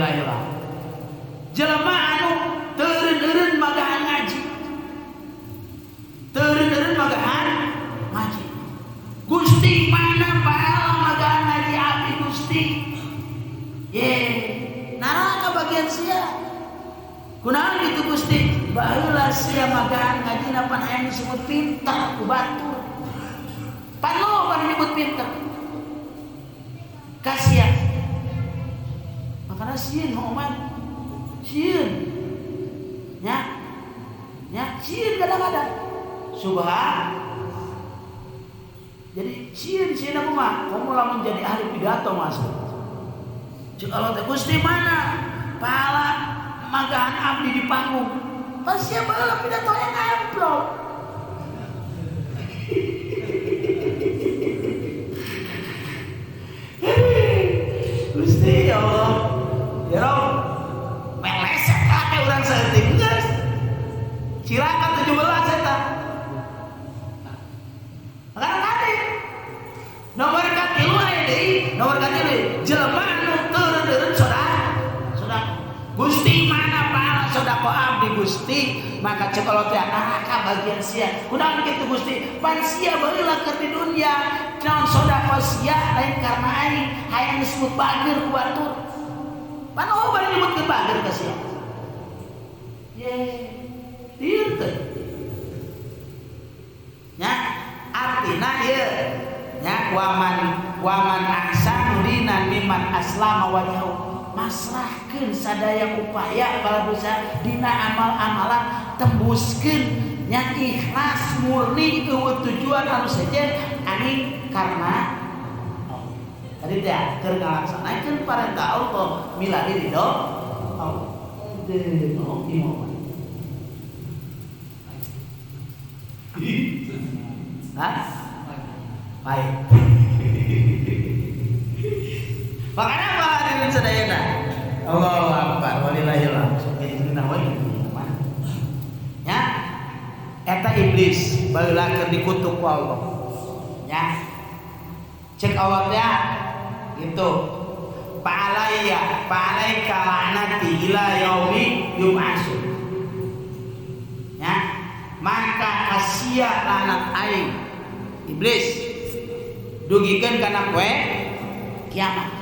Walillahillah. Jelema anu teu eureun-eureun magahan ngaji. Teu eureun-eureun magahan ngaji. Gusti mana pahala magahan ngaji abdi Gusti? Ye, neraka bagian sia. Kunaon kitu Gusti? Baheula sia magahan ngaji pan hayang disebut pintar ku batur. Pan loba disebut pintar. Kasihan. Makana sieun oman. Sieun. Nya. Nya sieun kadang-kadang. Subhan. Jadi sieun aku mah, kamu lamun jadi ahli pidato mas. Cek Allah teh Gusti mana pahala magahan abdi di panggung. Pas sia baheula pidatonya amplop. Gusti ya Allah. Ya Rob, meleset kake urang saeutik geus. Cilaka 17 eta. Makana kade. Nomor katilu aya deui, nomor katilu jelema anu teu eureun sedekah. Gusti mana pahala sedekah abdi Gusti? Maka cek Allah teh neraka bagian sia. Kunaon kitu Gusti? Pan sia baheula keur di dunya, naon sedekah sia lain karena aing hayang disebut bageur ku batur. Pan oh bari nyebutkeun bageur ka sia. Ye, lieur teh. Nya artina ieu nya waman ahsanu dinan mimman aslama wajhahu. Masrahkeun sadaya upaya para dosa dina amal-amalan tembuskeun nya ikhlas murni eueuh tujuan anu sejen aning karena Allah. Tadi teh keur ngalaksanakeun parentah Allah miladi ridho Allah. Deui oh hah? Baik. Makanya apa hadirin sadayana? Allahu akbar walillahil hamd. Ya. Eta iblis baheula keur dikutuk ku Allah. Ya. Cek Allah teh gitu. Fa'alayya fa'alaika la'nati ila yaumi yub'atsun. Ya. Maka asia laknat aing iblis dugikeun kana poe kiamat.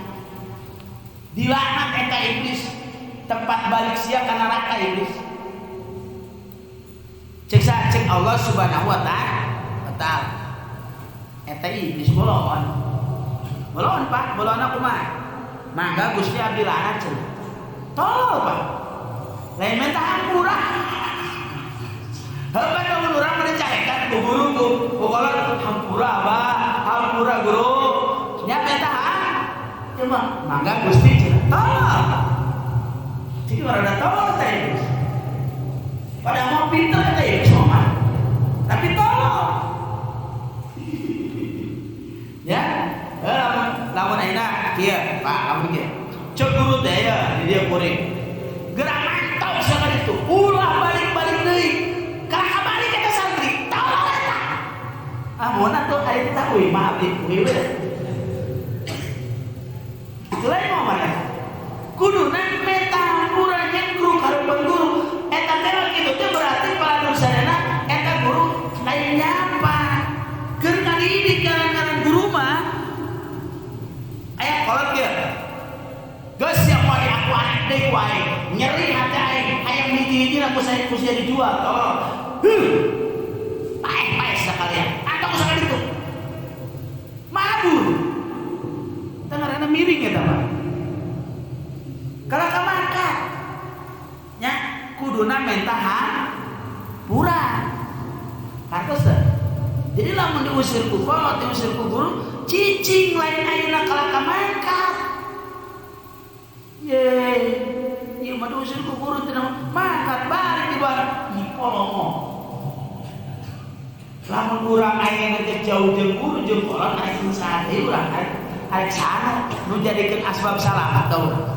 Dilaknat eta iblis, tempat balik sia ka neraka iblis. Cek cek Allah Subhanahu wa taala. Eta iblis boloan. Boloan Pak, boloan aku mah. Mangga Gusti abdi laknat cenah. Tolol Pak. Lain minta hampura. Heuh lamun urang mah dicarekan ku guru ku kolot hampura Abah, hampura guru. Nya minta cuma mangga Gusti cenah. Tolol. Cik rada tolol teh iblis. Padahal mau pinter teh iblis mah. Tapi tolol. Ya, lamun ayeuna kieu, Pak, lamun kieu. Cek guru teh ya di dieu kuring. Gerak mantau sakali itu. Ulah balik-balik deui. Kalah balik eta santri. Tolol eta. Ah, mun atuh aya kita euy, maaf di euy we. Itulah yang mau mana? Kuduna meta hampura nyengkruk hareupeun guru. Eta teh kitu teh berarti para sadayana eta guru lain nyapa. Keur ngadidik ngaran-ngaran guru mah aya kolot kieu. Geus siapa di aku anak deui ku aing. Nyeri hati aing hayang hiji-hiji ku saya ku sia dijual. Tolol. Heuh. Paeh-paeh sakalian. Atau sakali itu. Mabur. Eta ngaranna miring eta mah. Kalau ka nya kuduna menta hampura. Kartos teh. Jadi lamun diusir ku kolot, diusir ku guru, cicing lain ayeuna kalah ka mangkat. Ye, ieu mah diusir ku guru teh mangkat balik di bawah ipolongo. Lamun urang ayeuna teh jauh jeung guru jeung kolot ayeuna saha deui urang arek saha nu jadikeun asbab salamat ka urang.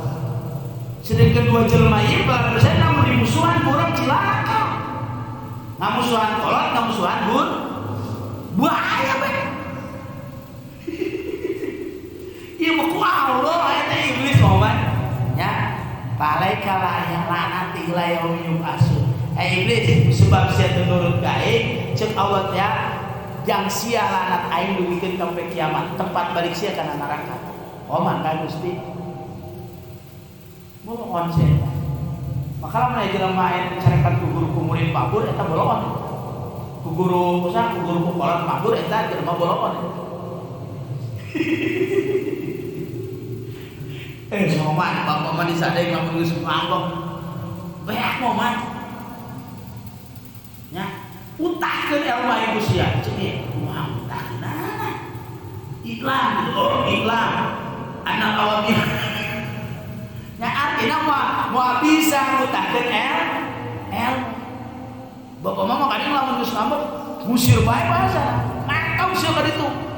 Sedengkeun dua jelema ieu barusan lamun dimusuhan urang cilaka. Ngamusuhan kolot, ngamusuhan guru. Bahaya bae. Ieu mah ku Allah eta iblis mah. Ya. laknati ila yaumi yub'atsun. Iblis sebab sia teu nurut ka aing, ceuk Allah teh jang sia laknat aing dugikeun ka poe kiamat, tempat balik sia kana neraka. Oh mangga Gusti. Boloon sia. Maka lamun aya jelema aya dicarekan ku guru ku murid mabur eta boloon. Ku guru usaha ku guru ku kolot mabur eta jelema boloon. Soman, bapak mah disadeng lamun geus mabok. Beak moman. Nya, utahkeun ilmu aing ku sia. Ceuk ieu, kumaha utahkeunana? Iklan, oh iklan. Anak awak ieu. Nya artina moal bisa ngutahkeun ilmu. Bapak mah kadang lamun geus mabok ngusir bae bahasa. Mantau sia ka ditu.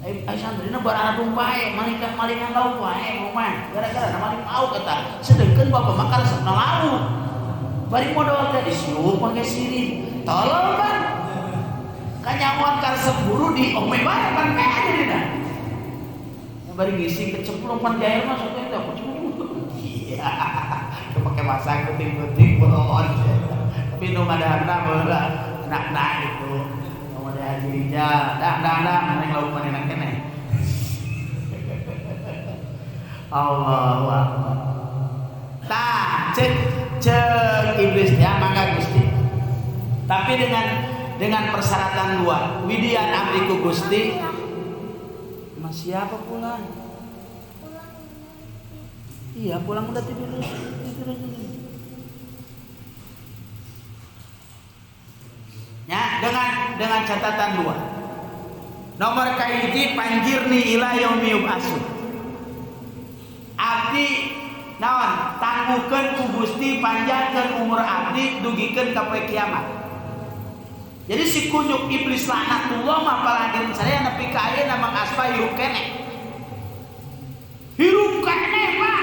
Ai santrina baradung bae, malingan lauk bae moman. Gara-gara maling lauk eta. Sedengkeun bapak mah karesepna lauk. Bari modal teh disiup make sirih. Tolol kan. Kanyamuan karesep guru di ome bae pan pe aja dina. Bari ngisi kecemplung pan jair mah sok teh kecemplung. Iya. Kepake masak kuting-kuting bolon. Tapi nu ngadaharna baheula enakna gitu. Haji Rijal, dah neng lauk manehna keneh. Allahu akbar. Tah, cek iblis ya mangga Gusti. Tapi dengan persyaratan dua, widian abdi ku Gusti. Mas siapa pulang? Iya, pulang udah tidur. Ya, dengan catatan dua. Nomor kahiji panjirni ila yaumi yub'atsun. Abdi naon tangguhkeun ku Gusti panjangkeun umur abdi dugikeun ka poe kiamat. Jadi si kunyuk iblis laknatullah mah palangkeun sadaya nepi ka ayeuna Mang Aspa hirup keneh. Hirup keneh, Pak.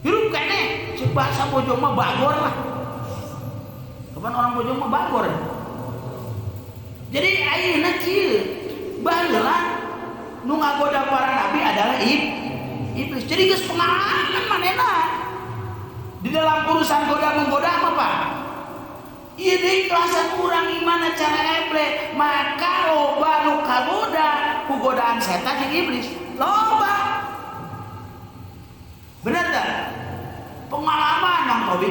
Hirup keneh, cek bahasa Bojong mah bagor lah. Kapan orang Bojong mah bagor. Jadi ayeuna kieu baheula nu ngagoda para nabi adalah iblis. Jadi geus pengalaman manehna di dalam urusan goda menggoda mah Pak. Ieu deui kelasan urang gimana cara eble, maka loba nu kagoda ku godaan setan jeung iblis. Loba. Bener teh? Pengalaman Mang Tobi.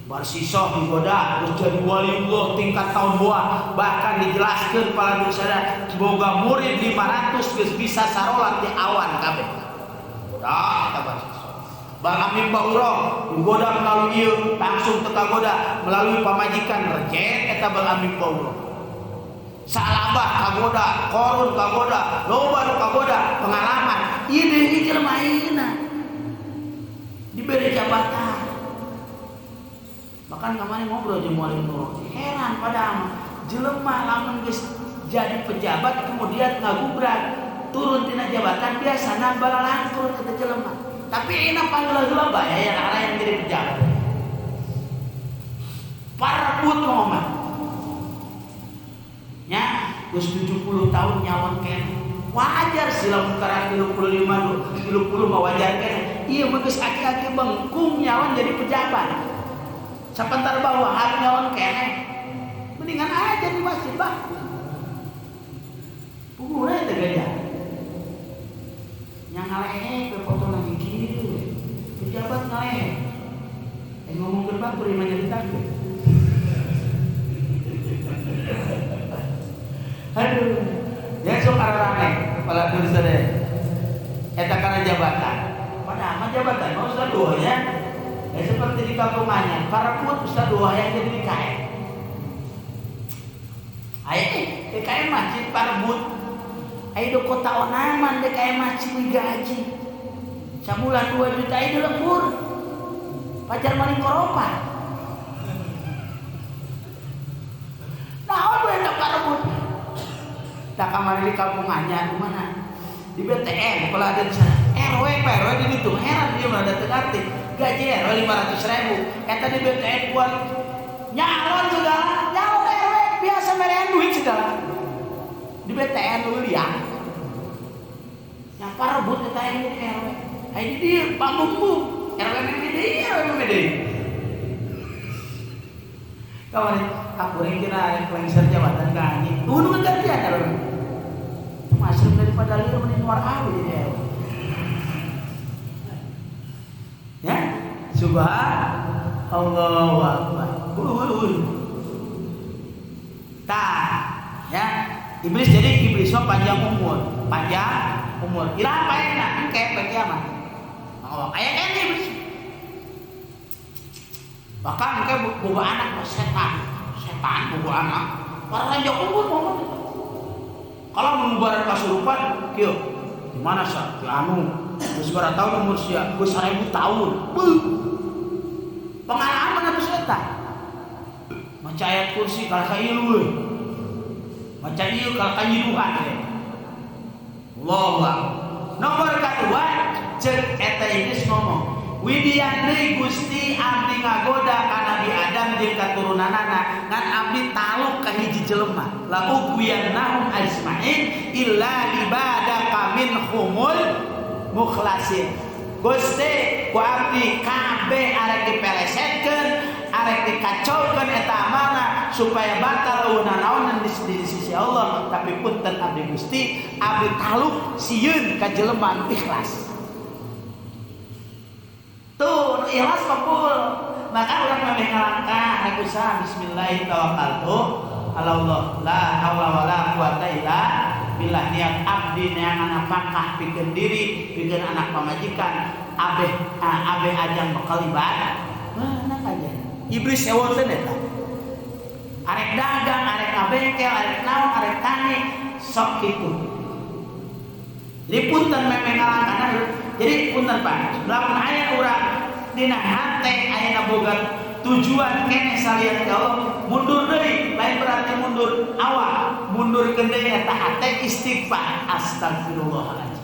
Barsisoh digoda terus jadi waliullah tingkat tahun buah, bahkan dijelaskan para dusada boga murid 500 geus bisa sarolat di awan kabeh. Goda eta Barsisoh. Bang Amin Baurong digoda melalui ieu langsung teu kagoda melalui pamajikan rejet eta Bang Amin Baurong. Salabah kagoda, Korun kagoda, loba nu kagoda, pengalaman. Ieu deui jelema ayeuna diberi jabatan. Bahkan kemarin ngobrol jeung Mualim Nur, heran pada jelema lamun geus jadi pejabat kemudian ngagubrak turun tina jabatan biasana balalangkur eta jelema. Tapi enak panggil-heula bae aya yang jadi pejabat. Parebut ngomong. Nya, geus 70 tahun nyalon keneh. Wajar sih lamun karang 35 30 mah wajar keneh. Ieu mah geus aki-aki bengkung nyalon jadi pejabat. Sapentar bawahan nyalon keneh. Mendingan aja di masjid bah. Puguh teh gajah. Yang ngalehe ke foto lagi kieu. Pejabat ngalehe. Ngomong ke batur imah jadi takut. Aduh, ya sok ararane kepala desa deh. Eta kana jabatan. Padahal mah jabatan mah ustaz dua ya. Ya seperti di kampungannya, para put ustaz dua yang jadi DKM. Ayo DKM masjid parebut. Ayo do kota onaman DKM masjid gaji. Sabulan 2 juta ayo lembur. Pacar maling koropa. Nah, we eta parebut. Tak kamari di kampungannya di mana? Di BTN kalau ada di sana. RW Pak RW di ditu heran dia mah da teu ngarti. Gaji RW 500.000. Eta di BTN buat nyalon segala, nyalon RW biasa merean duit segala. Di BTN lu lihat. Yang parebut eta yang di RW. Aya di dieu pambumbu RW deui RW deui. Kamari aku ring kira arek lengser jabatan ka anjing. Nu gantian RW. Masuk daripada lieur mending luar awi jadi RW. Ya, subhanallahu akbar. Tah, ya. Iblis jadi iblis mah panjang umur, panjang umur. Iraha paena engke poe kiamat. Ngomong aya keneh iblis. Bahkan engke boga anak setan, setan boga anak. Panjang umur ngomong. Kalau mengubaran kasurupan, kieu. Di mana sah? Di anu. Geus berapa tahun umur sia? Geus 1000 tahun. Beuh. Pengalaman atuh eta. Maca ayat kursi kalah ka ieu euy. Maca ieu kalah ka nyiduhan teh. Allahu akbar. Nomor kadua ceuk eta iblis ngomong, "Widian deui Gusti abdi ngagoda ka Nabi Adam jeung katurunanana ngan abdi taluk ka hiji jelema. La ughwiyannahum ajmain illa ibadaka minhumul mukhlasin." Gusti ku abdi kabeh arek dipelesetkeun, arek dikacaukeun eta amalna supaya batal eueuh naonan di sisi Allah, tapi punten abdi Gusti, abdi taluk sieun ka jelema anu ikhlas. Tuh, nu ikhlas kabul. Maka urang memeh ngalangkah rek usaha bismillah tawakkaltu ala Allah la haula wala quwata illa billah. Niat abdi neangan apakah pikeun diri, pikeun anak pamajikan, abeh abeh ajang bekal ibadah. Mana aja. Iblis ewoteun eta. Arek dagang, arek ngabengkel, arek naon, arek tani, sok kitu. Jadi punten memeh ngalangkahna. Jadi punten Pak, lamun aya urang dina hate aya boga tujuan keneh salian ka Allah, mundur deui, lain berarti mundur awak, mundurkeun deui eta hate istighfar, astagfirullahaladzim.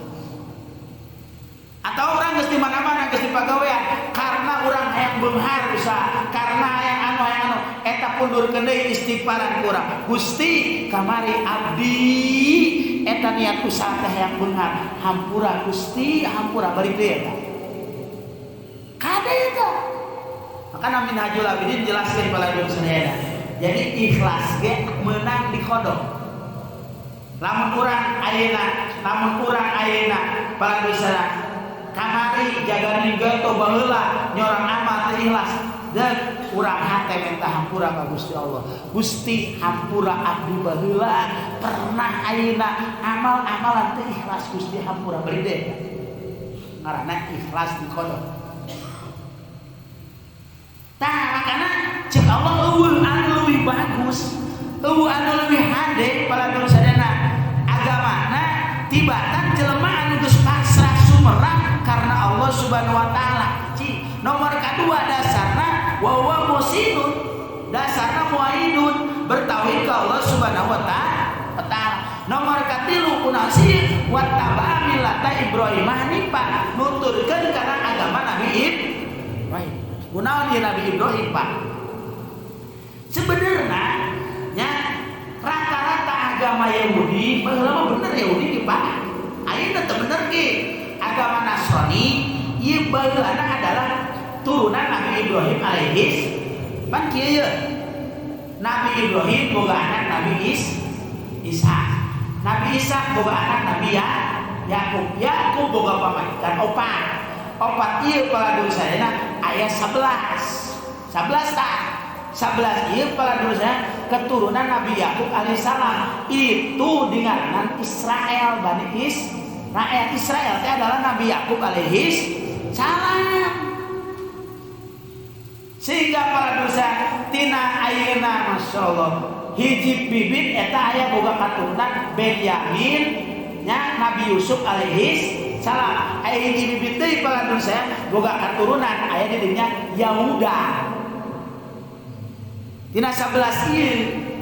Atau orang geus di mana-mana geus di pagawean karena urang hayang beunghar usaha, karena hayang anu hayang anu, eta mundurkeun deui istighfaran ku urang. Gusti kamari abdi eta niat usaha teh hayang beunghar, hampura Gusti, hampura balik deui eta. Kade eta. Maka Minhajul Abidin jelaskeun pada sadayana. Jadi ikhlas ge meunang di kodok. Lamun urang ayeuna pada sadayana kamari jaganin geto baheula nyorang amal teu ikhlas. Dan urang hate minta hampura ka Gusti Allah. Gusti hampura abdi baheula pernah ayeuna amal-amalan teu ikhlas Gusti hampura bari deui. Ngaranna ikhlas di kodok. Tah makana ceuk Allah eueuh anu leuwih bagus, eueuh anu leuwih hade palatur sadana agamana tibatan jelema anu geus pasrah sumerang karena Allah Subhanahu wa taala. Ci, nomor kadua dasarna wa huwa muhsinun, dasarna muwahhidun, bertauhid ka Allah Subhanahu wa taala. Nomor katilu kunaon sih wattaba millata Ibrahim hanifa, nuturkeun kana agama Nabi Ibrahim. Kunaon ieu Nabi Ibrahim Pak? Sebenarnya nya rata-rata agama Yahudi baheula mah bener Yahudi ge Pak. Ayeuna teu bener ge. Agama Nasrani ieu baheulana adalah turunan Nabi Ibrahim alaihis. Pan kieu ye. Nabi Ibrahim boga anak Nabi Ishak. Nabi Ishak boga anak Nabi Yakub. Yakub boga pamajikan opat. Opat ieu paladur sadayana aya 11. 11 tah. 11 ieu paladur sadayana keturunan Nabi Yakub alaihissalam. Itu dingaranan Israel, Bani Israel. Israel teh adalah Nabi Yakub alaihissalam. Sehingga para dosa tina ayeuna masyaallah hiji bibit eta aya boga katurunan Benyamin nya Nabi Yusuf alaihissalam. Aya hiji bibit deui para dosa boga katurunan aya di dinya Yahuda. Tina 11 ieu.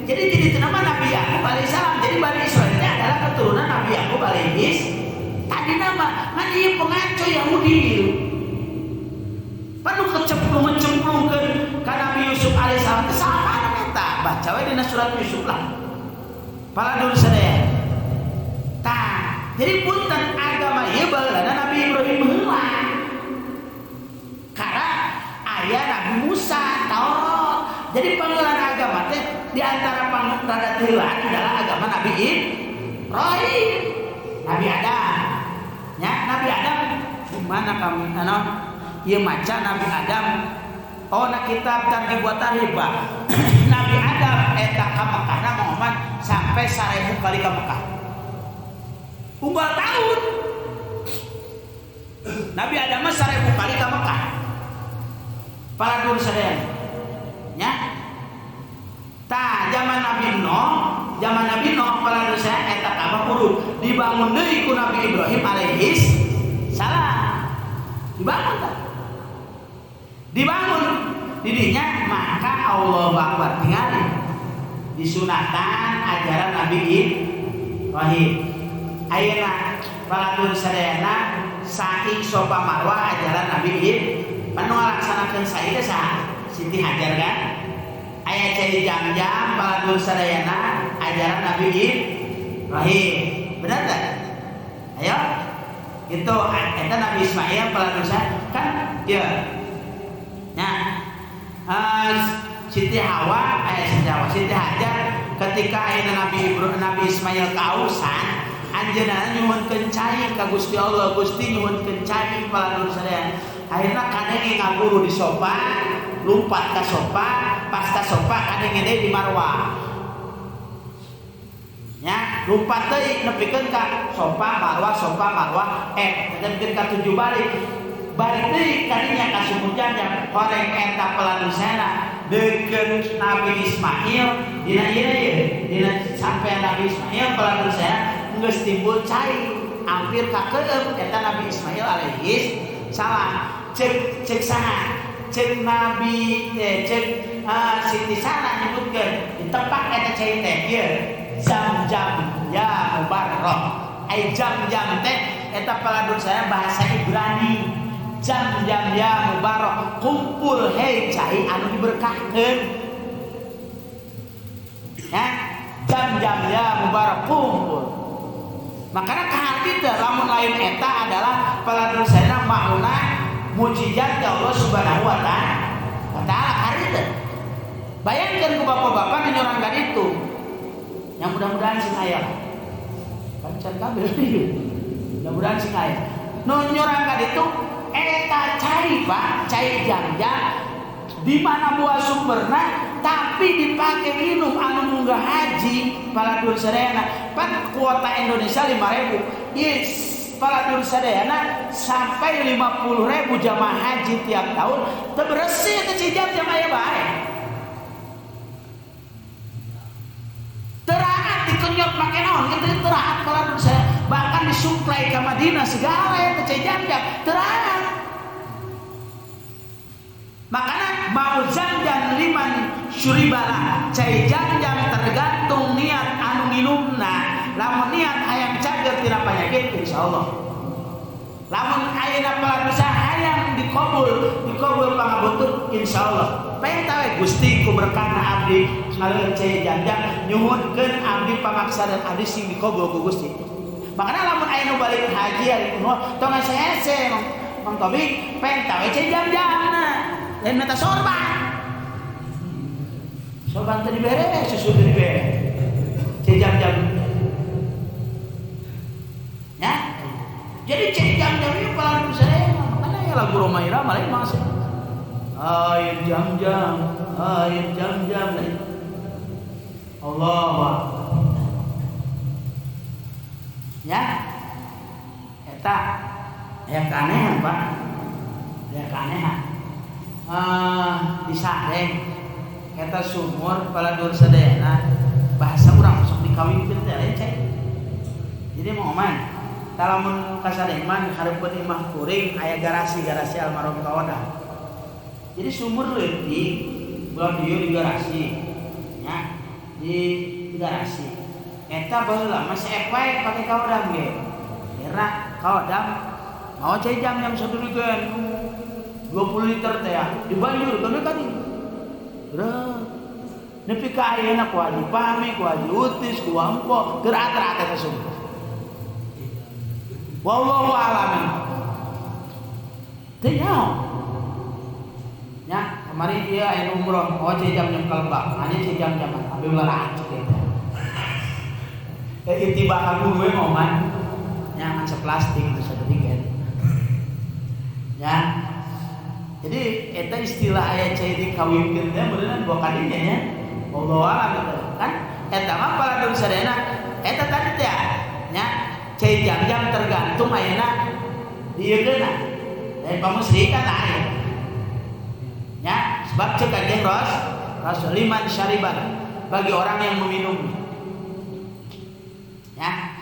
Jadi jadi nama Nabi Yakub alaihissalam. Jadi Bani Israel ini adalah keturunan Nabi Yakub alaihis. Tadi nama ngan ieu pengaco Yahudi. Panu kecemplung-cemplungkeun ka Nabi Yusuf alaihissalam teh saha eta? Baca we dina surat Yusuf lah. Paladun sadaya. Tah, jadi punten agama ieu baheulana Nabi Ibrahim heula. Di antara pangrada teu heulaan adalah agama Nabi Ibrahim, Nabi Adam. Ya, Nabi Adam di mana kami anu ieu maca Nabi Adam. Oh, na kitab targhib wa tarhib. Nabi Adam eta ka Mekahna Muhammad sampai 1000 kali ka Mekah. Unggal tahun. Nabi Adam mah 1000 kali ka Mekah. Para dulur sadayana. Nya. Tah zaman Nabi Nuh para dulur sadayana eta Ka'bah kudu dibangun deui ku Nabi Ibrahim alaihis salam. Dibangun tah. Dibangun didinya maka Allahu Akbar tingali disunatan ajaran Nabi Ibrahim. Ayeuna para dulur sadayana sa'i Sofa Marwah ajaran Nabi Ibrahim. Manu ngalaksanakeun sa'i teh saha? Siti Hajar kan? Aya cai jam-jam para dulur sadayana ajaran Nabi Ibrahim. Benar teh? Ayo. Itu eta Nabi Ismail para dulur kan ieu. Nah, Siti Hawa, Siti Hajar ketika ayeuna Nabi Ismail kausan, anjeunna nyuhunkeun cai ka Gusti Allah, Gusti nyuhunkeun cai para dulur sadayana. Akhirna kadenge ngaguru di sofa, lumpat ka sofa, pas ka sofa kadenge deui di Marwah. Nya, lumpat deui nepikeun ka sofa, Marwah, nepikeun ka 7 balik. Balik deui kadinya ka sumur Jam-Jam horeng eta peladusana deukeun Nabi Ismail dina ieu ieu dina sampai Nabi Ismail peladusana geus timbul cai hampir ka keueum eta Nabi Ismail alaihis salam. Cek cek saha cek Nabi cek Siti Sarah nyebutkeun ditepak eta cai teh ieu Jam-Jam ya mubarok ai jam-jam teh eta peladusana bahasa Ibrani. Jam-jam ya mubarok kumpul hei cai anu diberkahkeun. Ya, jam-jam ya mubarok kumpul. Makanya kaharti teh lamun lain eta adalah paladusana makna mukjizat Allah Subhanahu wa taala kaharti teh. Bayangkeun ku bapak-bapak nyurangkan itu. Yang mudah-mudahan sing aya. Kan can kabeh. Mudah-mudahan sing aya. Nu nyurangkan itu eta cai Pak, cai jam-jam di mana buah sumberna tapi dipakai minum anu munggah haji para dulur sadayana. Pan kuota Indonesia 5.000. Yes, para dulur sadayana sampai 50.000 jamaah haji tiap tahun teu beresih teh cai jam-jam aya bae. Teraat dikenyot make naon kitu teraat para dulur sadayana. Bahkan disuplai ke Madinah segala eta cai jam-jam teraat. Makanya mau jam-jam liman syuribala cai jam-jam tergantung niat anu nginumna. Lamun niat hayang cager tina penyakit insyaallah. Lamun ayeuna paladusah hayang dikabul pangabutuh insyaallah. Penta we Gusti ku berkahna abdi ngaleueun cai jam-jam nyuhunkeun abdi pamaksadan abdi sing dikabul ku Gusti. Makanya lamun aya nu balik haji ari kuno tong hese-hese Mang Tobi penta we cai jam-jamna. Lain mata sorban. Sorban teu dibere, susu teu dibere. Cai jam-jam. Ya. Jadi cai jam-jam ieu paling saya makanya ya lagu Roma Irama lain masih. Air jam-jam, air jam-jam. Allahu Akbar. Ya. Eta aya keanehan, Pak. Aya keanehan. Di sadeng eta sumur paladur sadayana bahasa urang sok dikawinkeun teh lain cai. Jadi mau man, talamun ka sadeng mah hareupeun imah kuring aya garasi-garasi almarhum kawadah. Jadi sumur leutik ulah dieu di garasi. Nya, di garasi. Eta baheula mah seep wae pake kawadam ge. Era kawadam mau cai jam-jam sadulukeun 20 liter teh ya dibanjur kana kan. Nepi ka ayeuna ku Haji Fahmi, ku Haji Utis, ku Ampo, keur atra eta sumur. Wallahu a'lam. Teu nyaho. Nya Kemarin dia aya umroh, oh cai jam-jam ka lebak, hanya cai jam-jaman, abi ulah racik eta. Itiba ka guru we ngoman. Nya ngan seplastik itu sadetik. Ya. Jadi eta istilah aya cai dikawinkeun teh beuneuran bawa kadinya nya. Wallahu a'lam gitu kan. Eta mah paladun sadayana eta tadi teh nya cai jam-jam tergantung ayeuna dieukeunna. Lain pamusrikan aya. Ya, sebab cek kanjeng Rasul liman syariban, bagi orang yang meminumnya. Ya,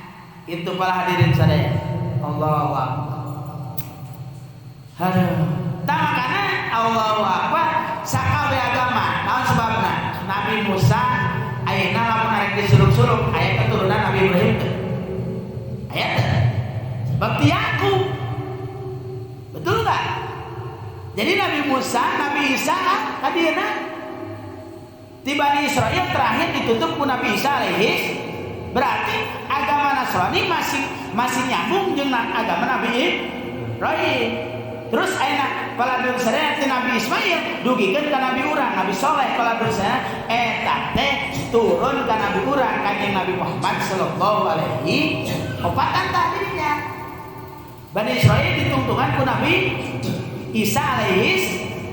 itu para hadirin sadaya. Allahu akbar. Aduh. Tah makana Allahu akbar sakabeh agama. Naon sebabna? Nabi Musa ayeuna lamun arek disuluk-suluk aya keturunan Nabi Ibrahim teu? Aya teu? Sebab ti Yakub. Betul enggak? Jadi Nabi Musa, Nabi Isa kadieuna di Bani Israel terakhir ditutup ku Nabi Isa alaihi. Berarti agama Nasrani masih nyambung jeung agama Nabi Ibrahim. Terus ayeuna paladun sadaya ti Nabi Ismail dugikeun ka Nabi urang, Nabi Soleh paladun sadaya eta teh turun ka Nabi urang Kanjeng Nabi Muhammad sallallahu alaihi opatan tadinya. Bani Israel ditungtungan ku Nabi Isa alaihi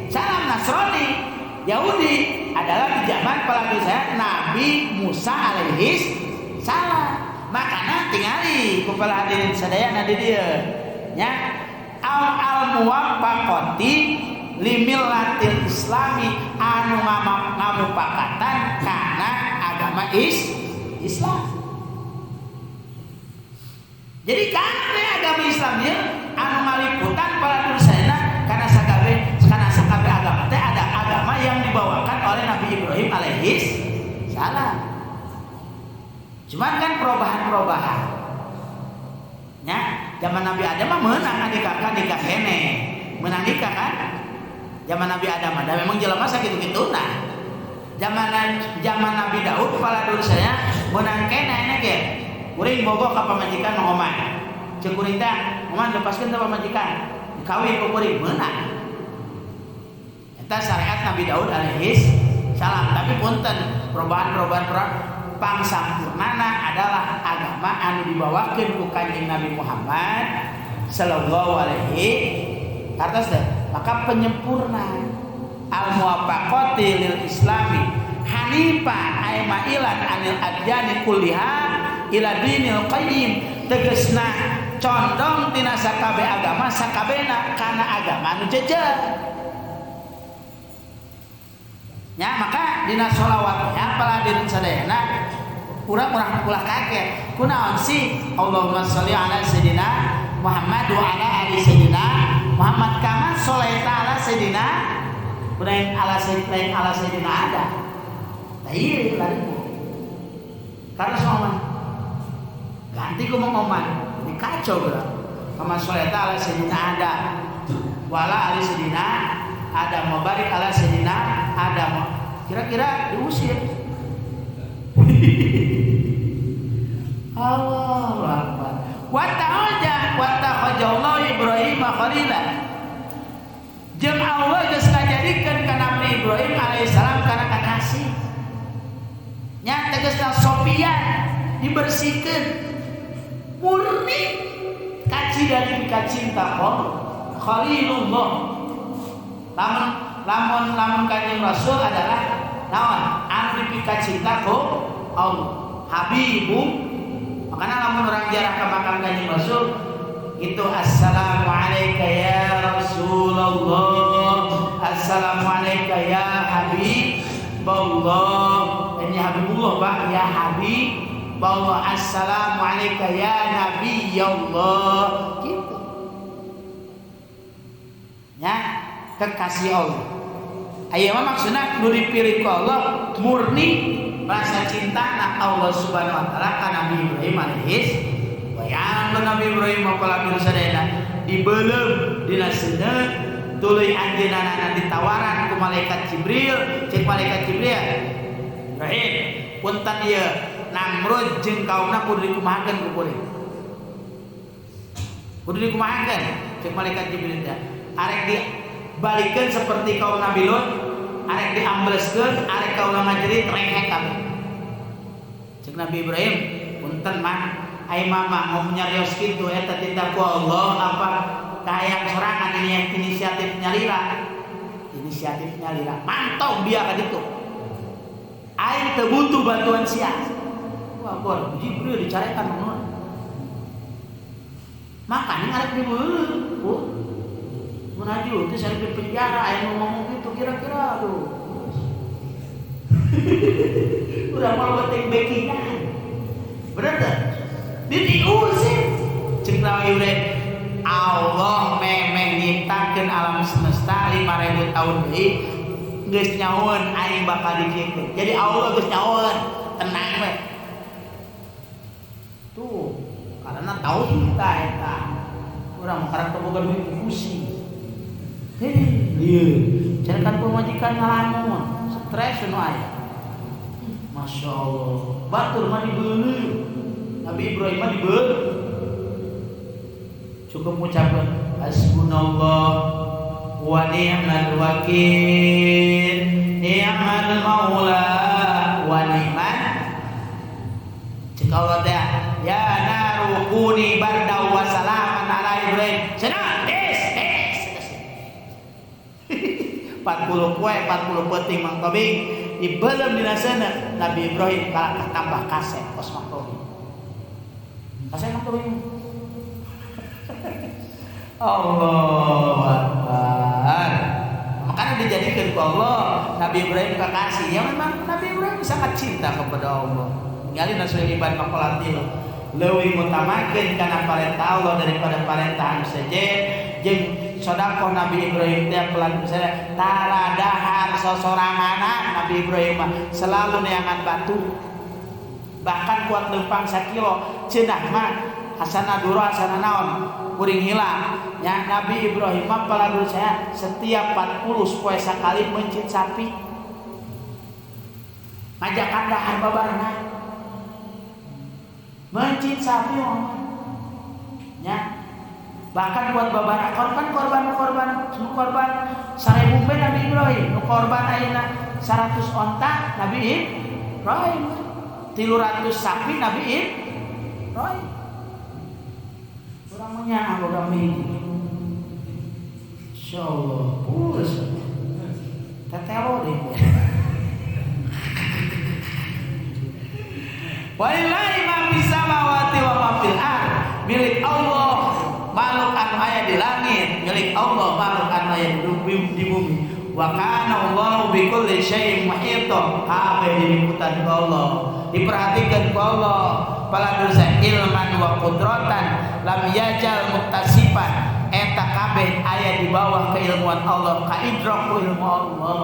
salam. Nasrani Yahudi adalah di zaman paladun sadaya Nabi Musa alaihi salam. Makana tingali ku para hadirin sadaya di dieu nya al muwafaqati limillatil islami anu ngamupakatan kana agama Islam. Jadi kabeh agama Islam ieu anu ngaliputan para sadayana kana sakabeh agama teh ada agama yang dibawakan oleh Nabi Ibrahim alaihi salam. Cuman kan perubahan-perubahan. Ya, zaman Nabi Adam mah meunang nikah nikah kene. Meunang nikah kan? Zaman Nabi Adam ada memang jelema sakitu-kituna. Zaman Nabi Daud paladun saya meunang kene enak ge. Kuring bogoh ka pamajikan Mang Oman. Ceuk kuring teh, Oman lepaskeun teh pamajikan. Dikawin ku kuring meunang. Eta syariat Nabi Daud alaihi salam. Tapi punten perubahan-perubahan pangsampurnana adalah agama anu dibawakeun ku Kanjeng Nabi Muhammad sallallahu alaihi kartos teh. Maka penyempurna al muwafaqati lil islami hanifa ay mailan anil adyani kulliha ila dinil qayyim, tegesna condong tina sakabeh agama sakabehna kana agama anu jejer. Ya, maka dina sholawat ya para hadirin sadayana urang-urang ulah kaget. Kunaon sih Allahumma sholli ala sayidina Muhammad wa ala ali sayidina Muhammad kama sholaita ala sayidina lain ala sayidina ala sayidina ada. Tah ieu larina. Karena semua ganti ku Mang Oman, jadi kacau geura. Kama sholaita ala sayidina ada wa ala ali sayidina ada mubarak ala sayidina ada kira-kira diusir. Allahu akbar. Wa ta'ala wa ta'ala Ibrahim khalila. Jeung Allah geus ngajadikeun ka Nabi Ibrahim alaihissalam kana kakasih. Nya tegasna sopian dibersihkeun murni kaci dari cinta Allah Khalilullah. Lamun Kanjeng Rasul adalah naon anu dipika cinta ku Allah Habibu. Makanya lamun orang jarah ke makam Kanjeng Rasul itu assalamualaikum ya Rasulullah, assalamualaikum ya Habibullah. Ini Habibullah Pak, ya Habibullah, assalamualaikum ya Nabiyullah gitu. Ya, kekasih Allah. Aya mah maksudna nu dipilih ku Allah murni rasa cinta na Allah Subhanahu wa taala ka Nabi Ibrahim alaihis. Bayang Nabi Ibrahim maqala sadayana dibeuleum dina seuneu tuluy anjeunna ditawaran ku malaikat Jibril, cek malaikat Jibril, Ibrahim, punten ieu Namrud jeung kaumna kudu dikumahakeun ku kuring. Kudu dikumahakeun cek malaikat Jibril teh. Arek dibalikeun seperti kaum Nabi Lut Arek diambleskeun, arek kaula ngajerit rengek kabeh. Cek Nabi Ibrahim, punten mah, ai mama mau nyarios kitu eta titah ku Allah apa kahayang sorangan ini yang inisiatif nyalira. Inisiatif nyalira. Mantau dia ka ditu. Aing teu butuh bantuan sia. Wah, bor, Jibril dicarekan mun. Makanya arek dibeuleuh, Bu. Mun aju teh saya di penjara aya nu ngomong gitu kira-kira aduh. Urang mah penting backingan. Bener teh? Diusir. Ceuk Nabi Ibrahim, Allah memang nyiptakeun alam semesta 5000 tahun deui geus nyahoeun aing bakal dikieukeun. Jadi Allah geus nyahoeun, tenang we. Tuh, karena tauhid ta eta. Urang mah karek boga duit pusing. Hei, lieur. Carekan pamajikan ngalamun, stres nu aya. Masya Allah, batur mah dibeuleuh. Nabi Ibrahim mah dibeuleuh. Cukup ngucapkeun hasbunallah wa ni'mal wakil, ni'mal maula wa ni'mal. Cek Allah teh, ya naru kuni barda wa salaman ala Ibrahim. Cenah, des des. 40 poe, 40 peuting Mang Tobing dibelem dina seuneu Nabi Ibrahim kalakah tambah kasep kos Mang Tobing. Kasep Mang Tobing. Allahu Akbar. Makanya dijadikan ku Allah Nabi Ibrahim kekasih. Ya memang Nabi Ibrahim sangat cinta kepada Allah. Ninggalin nasul iban maqolatil. Leuwih mutamakeun kana parentah Allah daripada parentah anu sejen. Jeung sedekah Nabi Ibrahim teh pelan misalnya tara dahar sosoranganan Nabi Ibrahim mah selalu neangan batu. Bahkan kuat leumpang sakilo cenah mah hasana duro hasana naon kuring hilang. Ya Nabi Ibrahim mah paladul saya setiap 40 poe sakali mencit sapi. Ngajakan dahar babarna. Mencit sapi mah. Ya. Bahkan buat babarakon kan korban korban 1000 be Nabi Ibrahim, nu korban ayeuna 100 onta Nabi Ibrahim, 300 sapi Nabi Ibrahim. Urang mah boga mie. Insyaallah, puas. Tetelo deh. Walillahi ma fis samawati wa ma fil ard. Milik Allah makhluk anu aya di langit, milik Allah makhluk anu aya di bumi. Wa kana Allahu bi kulli syai'in muhita. Kabeh diliputan ku Allah, diperhatikan ku Allah. Paladursa ilman wa qudratan lam yajal muktasiban. Eta kabeh aya di bawah keilmuan Allah, kaidrak ku ilmu Allah.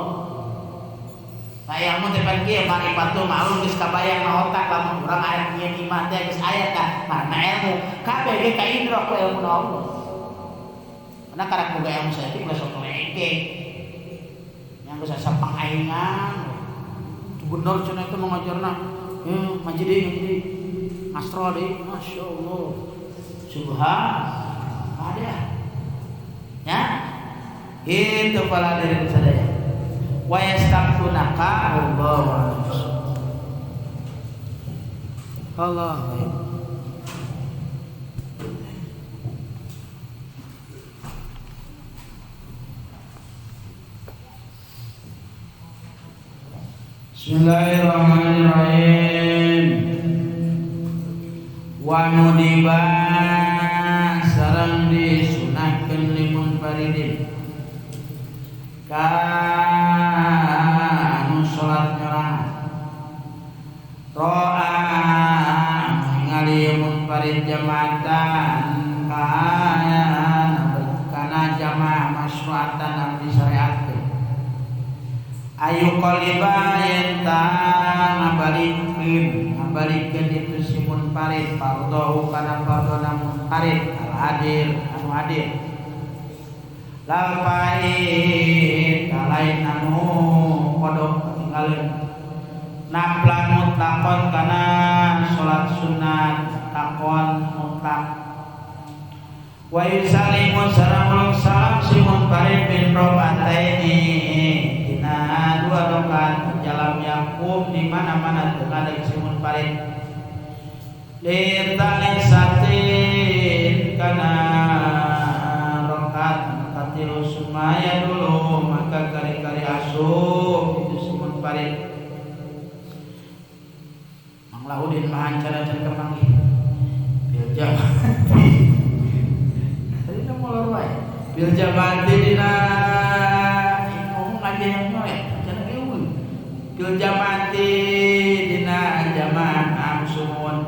Bayangmu teh pan kieu marifatul ma'lum geus kabayang na otak lamun urang aya nyieun imah teh geus aya tah marna ilmu kabeh ge kaidrak ku ilmu Allah. Karena karak boga ilmu saeutik geus sok lengke. Yang geus asa pangaingan. Itu bener cenah itu mengajarna. Maju deui, astral deui, masyaallah. Subhan ada. Ya. Itu pala dari sadaya. Wa yastabtunaka Allah. Allah. Bismillahirrahmanirrahim. Wa nudiba sareng disunahkeun limun faridin ka anu salat nyorangan ro'a ningali munfarid jamaatan kana jamaah masyru'atan anu disyariatkeun ayu qaliba yen ta ngabalikeun itu si munfarid fardhu kana fardhona munfarid al hadir anu hadir lal pait lain anu kodok ketinggalan naplan mutlakon kana salat sunat takon mutlak wa yusallimu sareng salam si munfarid bin rakaataini di dina dua rakaat jalam yakum di mana-mana teu ngadeg si munfarid litalisatin kana rakaat katilu sumaya dulu maka kari-kari asup itu si munfarid. Mang Lahudin mahancara can kapanggih bil jamaati tadi na molor wae bil jamaati dina ngomong aja yang nyoret can eueuh bil jamaati dina jamaah amsumun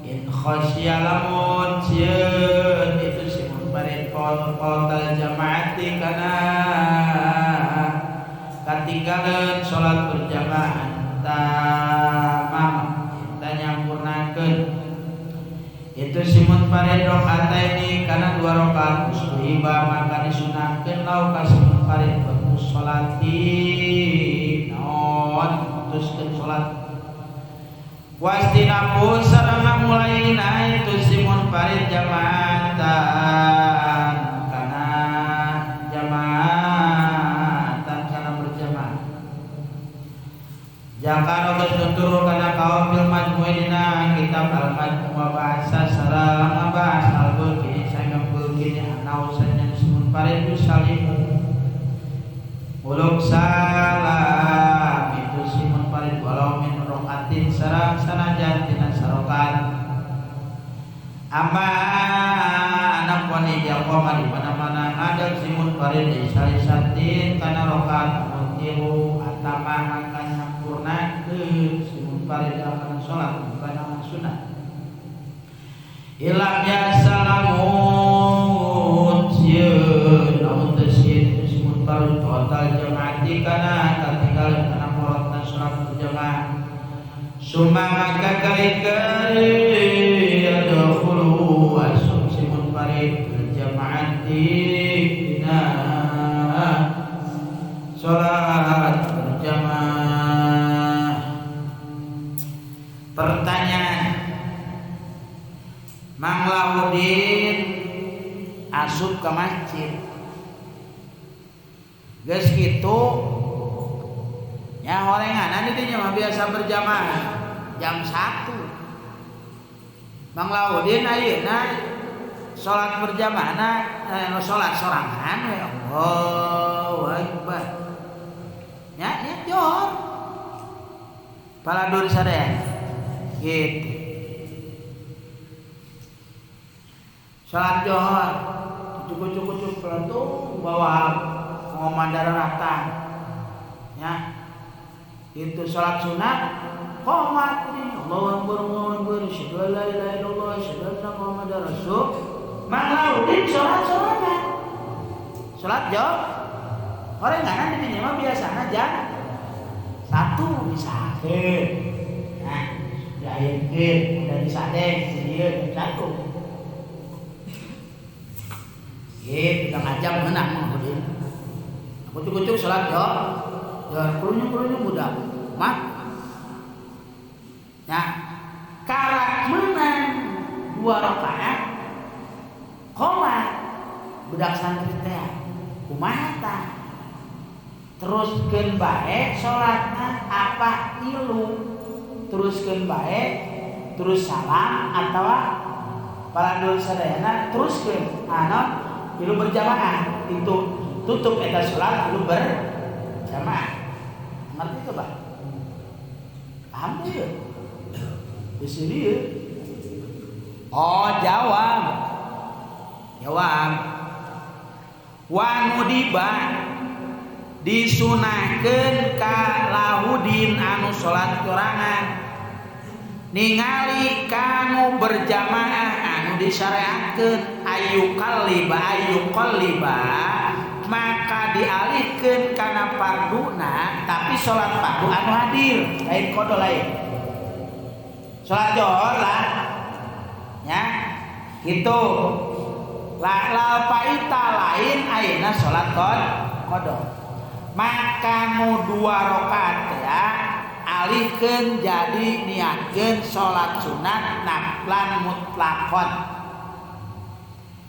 in khasya lamun sieun itu si munfarid qol jamaati kana katinggalan salat berjamaah tamam kita nyampurnakeun itu si munfarid rakaataini kana dua rakaat usuhiba maka disunahkeun lau ka si munfarid salati naon putuskeun salat wastinapu sareng mulaina itu si munfarid jamaatan kana jamaatan kana berjamaah jakar geus nutur kana kaum fil majmu'i dina kitab al majmu' wa bahasa sareng ngabahas al bulki sangang bulki anau sanyan si munfarid salimu uluk salam itu si munfarid walau min rokaatin sareng sanajan tina sarokat amma anak wani jaqoma di mana-mana ngadeg si munfarid di salisatin kana rokaat amun tilu atama maka nyampurnakeun si munfarid kana salat kana sunat ilam ya salamun sieun lamun teu sieun si munfarid total jamaati kana katinggalan kana porotna salat berjamaah summa maka kali-kali yadkhulu asum si munfarid berjamaati dina salat berjamaah. Pertanyaan, Mang Lahudin asup ke masjid geus kitu nya horenganan di dinya mah biasa berjamaah jam 1. Mang Lahudin ayeuna salat berjamaahna salat sorangan we Allahu Akbar nya nya jor paladur sadaya gitu salat johor cukup-cukup pelantung bawa ngomandara rata ya itu salat sunat qomat ini Allahu akbar Allahu akbar asyhadu an la ilaha illallah asyhadu anna muhammadar rasul. Mang Lahudin salat sorangan salat johor horenganan di dinya mah biasana jam 1 misalkeun nah diayeunkeun udah disadeng sieun jam 1 gitu setengah jam menang Mang Lahudin kucuk-kucuk salat johor ya kerunyung-kerunyung budak mat nah karak menang dua rakaat qomat budak santri teh kumaha tah teruskeun bae salatna apa ilu teruskeun bae terus salam atawa palandul sadayana teruskeun anu ilu berjamaah itu tutup eta salat ilu berjamaah. Ngerti teu Bah? Paham teu? Di sini ya. Oh, jawab. Jawab. Wa nudiba disunahkeun ka Lahudin anu salat sorangan ningali kanu berjamaah anu disyariatkeun ayu qalliba maka dialihkeun kana farduna tapi salat fardu anu hadir lain qada lain salat johor lah nya gitu la paita lain ayeuna salat qada maka nu dua rakaat ya alihkeun jadi niatkeun salat sunat naflan mutlaqon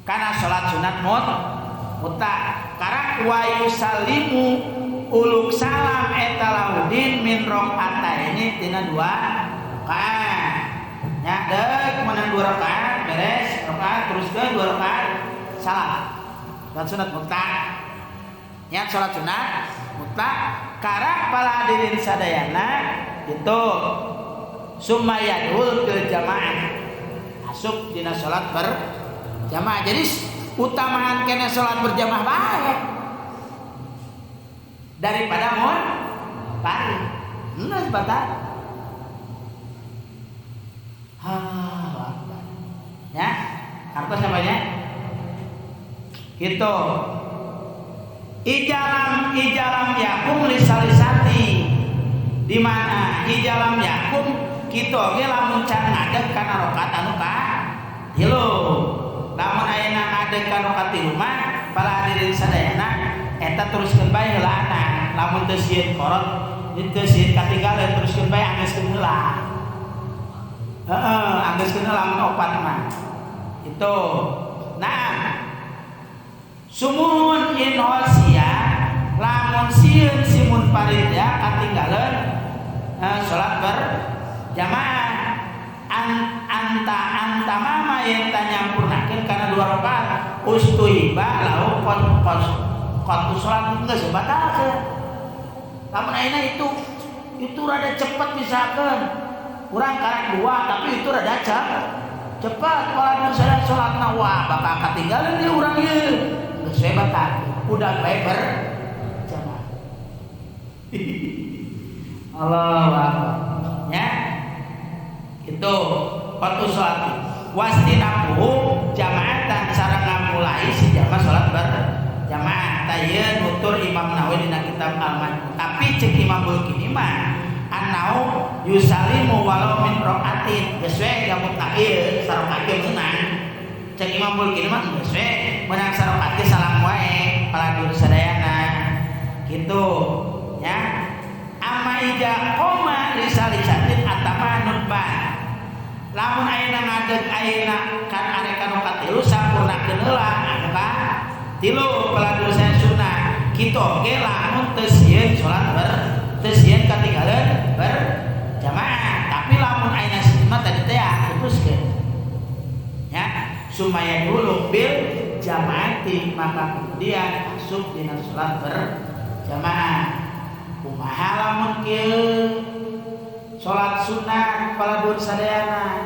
kana salat sunat mutlaq karak wa yusallimu uluk salam eta laudin min rakaataini tina dua rakaat. Ya deuk menang dua rakaat beres rakaat terus ke dua rakaat salam. Salat sunat mutlak. Ya salat sunat mutlak karak para hadirin sadayana itu summa yadhul ke jamaah. Masuk dina salat berjamaah. Jadi utamaan kena salat berjamaah bae daripada mun pari. Geus batal. Allahu akbar. Ya, hartos namanya? Gitu. Ijalam yakum lisalisati. Di mana ijalam yakum kitu oge lamun can ngadeg kana rakaat anu ka tilu. Lamun ayeuna ngadeg kana rakaat tilu mah para hadirin sadayana eta teruskeun bae heulaana. Lamun teu sieun korot, teu sieun katinggalan teruskeun bae anggeuskeun heula. Heeh, anggeuskeun heula lamun opat mah. Itu. Nah, sumuhun in hosia lamun sieun si munfarid ya katinggalan salat berjamaah anta anta mama yang nyampurnakeun kana dua rakaat ustuhiba lahu qad salat geus batalkeun. Lamun ayeuna itu rada cepat misalkan urang karak dua tapi itu rada cepat kalau misalnya salatna wah bakal katinggalan ieu urang ieu geus we batal udah bae berjamaah. Allahu akbar. Ya. Itu waktu salat wastinahu jamaatan sareng ngamulai si jamaah salat berjamaah. Tayeu nutur Imam Nawawi dina kitab Al-Majmu'. Tapi cek Imam Bulkini mah annau yusalimu walau min rakatin. Geus we mutlak ieu sarakaat ge meunang. Cek Imam Bulkini mah geus we meunang sarakaat ge salam wae paladur sadayana. Gitu ya. Amma ija qoma lisalisatin atama nutbah. Lamun ayeuna ngadeg ayeuna kan arek ka nu katilu sampurnakeun heula anu ka tilu paladur saya sunnah. Kitu oge lamun teu sieun salat ber teu sieun katinggalan berjamaah. Tapi lamun ayeuna mah tadi teh putuskeun. Ya, sumaya dulu bil jamaati maka kemudian masuk dina salat berjamaah. Kumaha lamun kieu salat sunat paladur sadayana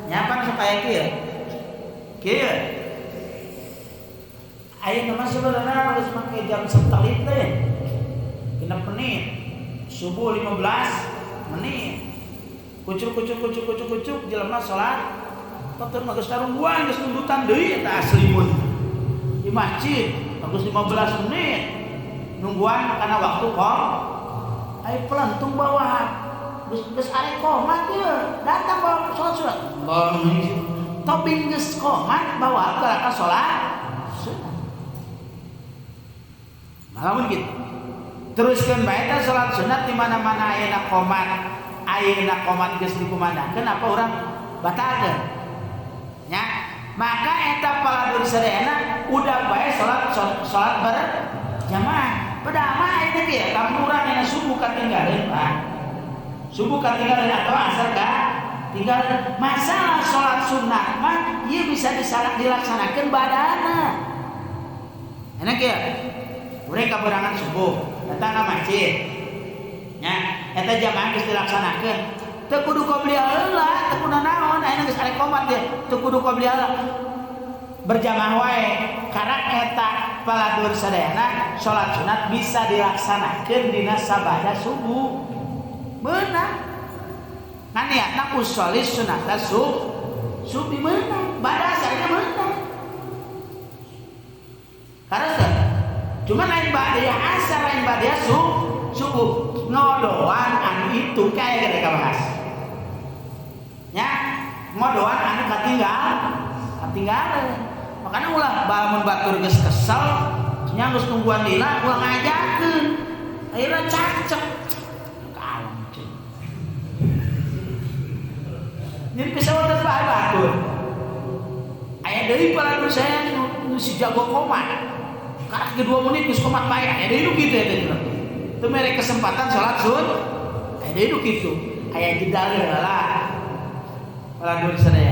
nyapan sok aya kieu kieu ayeuna mah sebenarnya geus make jam setelit teh 6 menit subuh 15 menit kucuk kucuk kucuk kucuk kucuk jelema salat batur mah geus tarungguan geus nundutan deui eta asli mun di masjid bagus 15 menit nungguan karena waktu kok ayo pelentung bawah geus arek komat ieu datang bawa salat sunat tobing geus komat bawa ka salat sunat malamun kitu teruskeun bae teh salat sunat di mana-mana ayeuna komat geus dikumandangkeun apa urang batalkeun nya maka eta paladur sadayana udah bae salat salat berjamaah. Padahal mah ayeuna ge lamun urang ayeuna subuh katinggalan Pak. Subuh katinggalan atau asar katinggalan. Masalah salat sunat mah ieu bisa dilaksanakeun badana. Enak ya? Urang kaberangan subuh, datang ka masjid. Nya, eta jamaah geus dilaksanakeun. Teu kudu qobliyah heula, teu kudu naon, ayeuna geus arek qomat ge, teu kudu qobliyah heula. Berjamaah wae karena eta paladur sadayana salat sunat bisa dilaksanakeun dina sabada subuh. Beunang. Ngan niatna usolli sunata subuh beunang, bada asarna beunang. Karena cuman lain ba'diyah asar lain ba'diyah subuh ngodoan anu itu kayak mereka bahas. Ya, ngodoan anu katinggalan. Makanya ulah bangun batur geus kesel, nya geus nungguan lila ulah ngajakeun. Ayeuna cacek. Kalem cek. Jadi bisa wonten bae batur. Aya deui paladur saya nu si jago komat. Karak ge 2 menit geus komat bae. Aya deui nu kitu eta. Teu mere kesempatan salat sun. Aya deui nu kitu. Aya jeda heula. Ulah dulu sadaya.